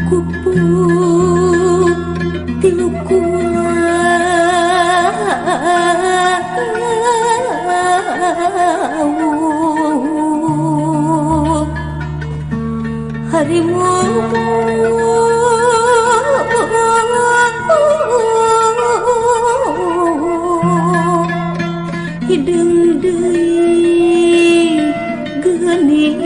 Kupu tilu kula harimu hideung deui geuning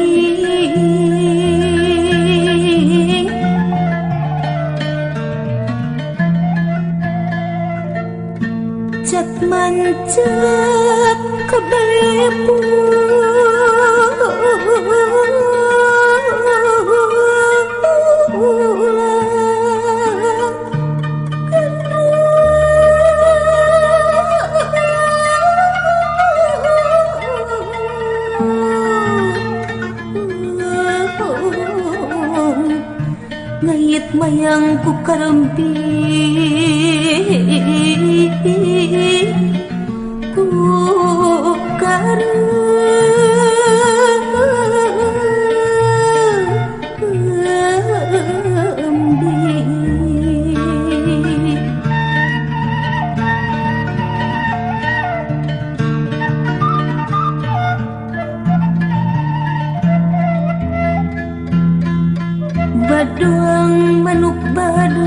cat mancet kebelipu ngait mayang ku karempi ku karembi. Baduang manuk baduang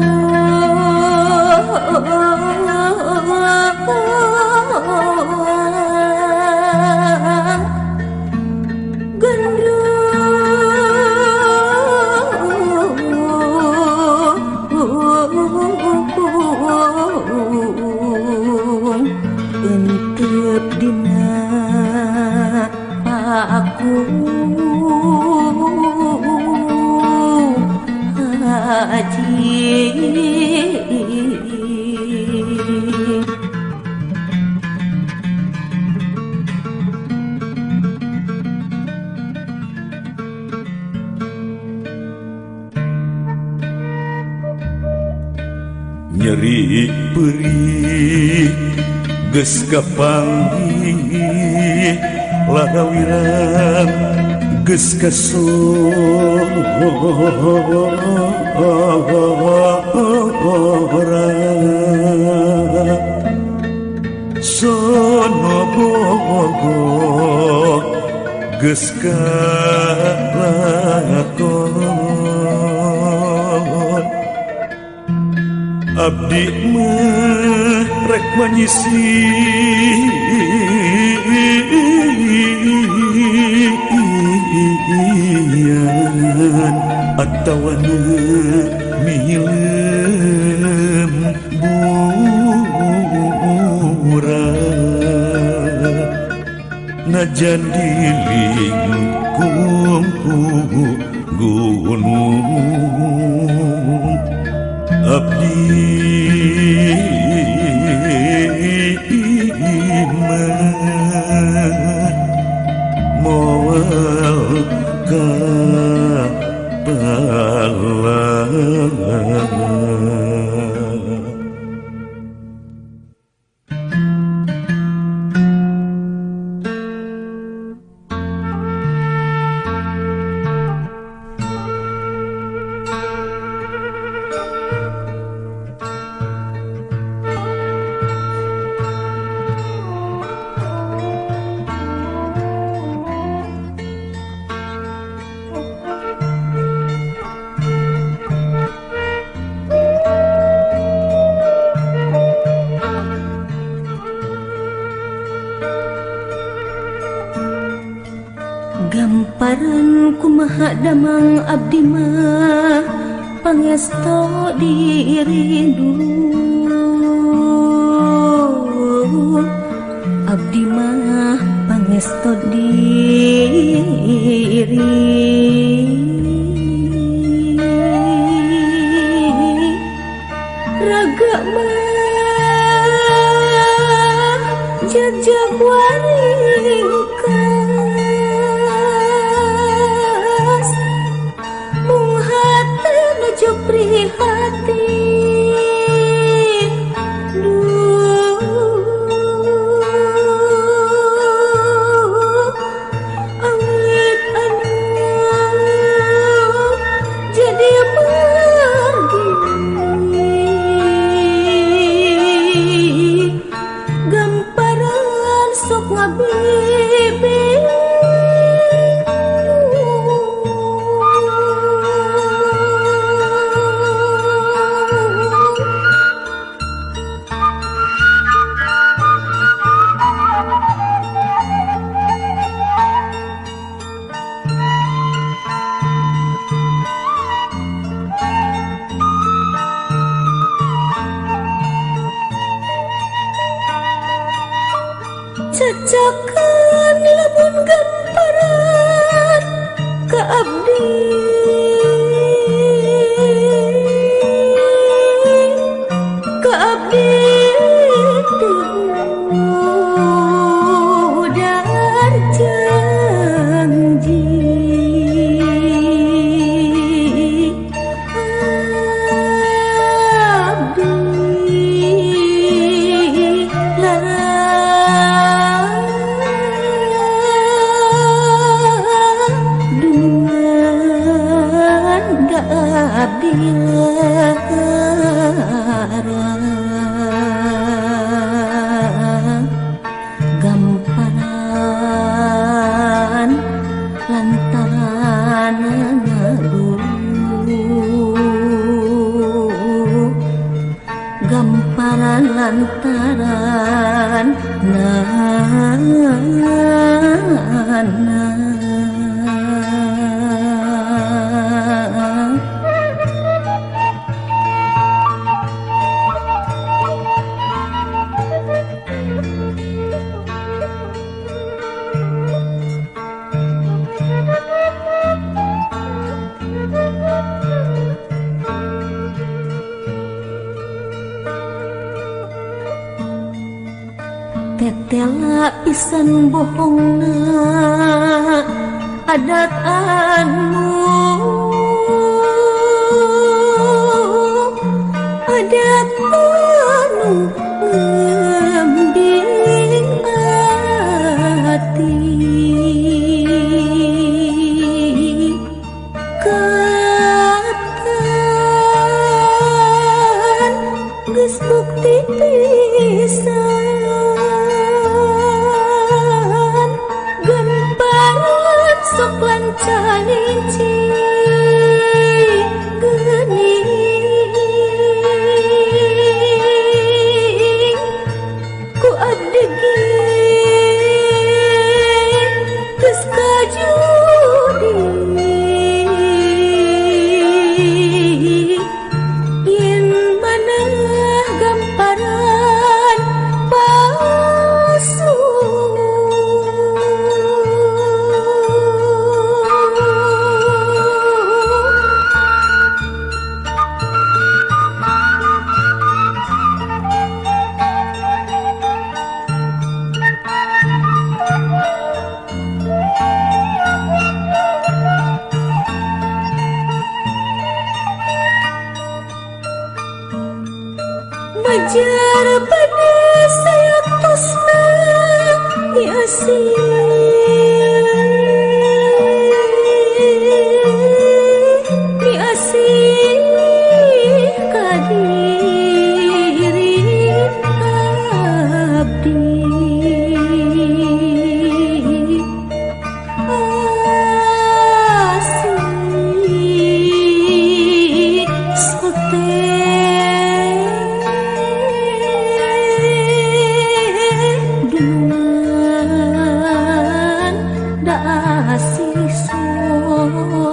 gandrung entep dina aku haji. Nyeri perih geus kapanggih larawiran geus kasora sono bogo geus kalakon abdi mah rek manyisian atawana milem burat najan dilingkung ku gunung abdi mah moal kapala. Gamparan kumaha damang abdi mah pangesto dirindu abdi mah pangesto diri raga mah jajak waringkas mung hate nuju prihatin duh awit anu Secakan lamun gamparan ka abdi ka abdi tudar janji abdi abdi lara gamparan lantaran ngadu gamparan lantaran na. Tetela pisan bohongna adat anu adat anu ngembing ati kapan geus bukti pisan sok lancalinci geuning ku abdi ge geus kajudi yen manah gamparan palsu. Majar pada sayaktusna miasih ka diri abdi asih sote asih sote.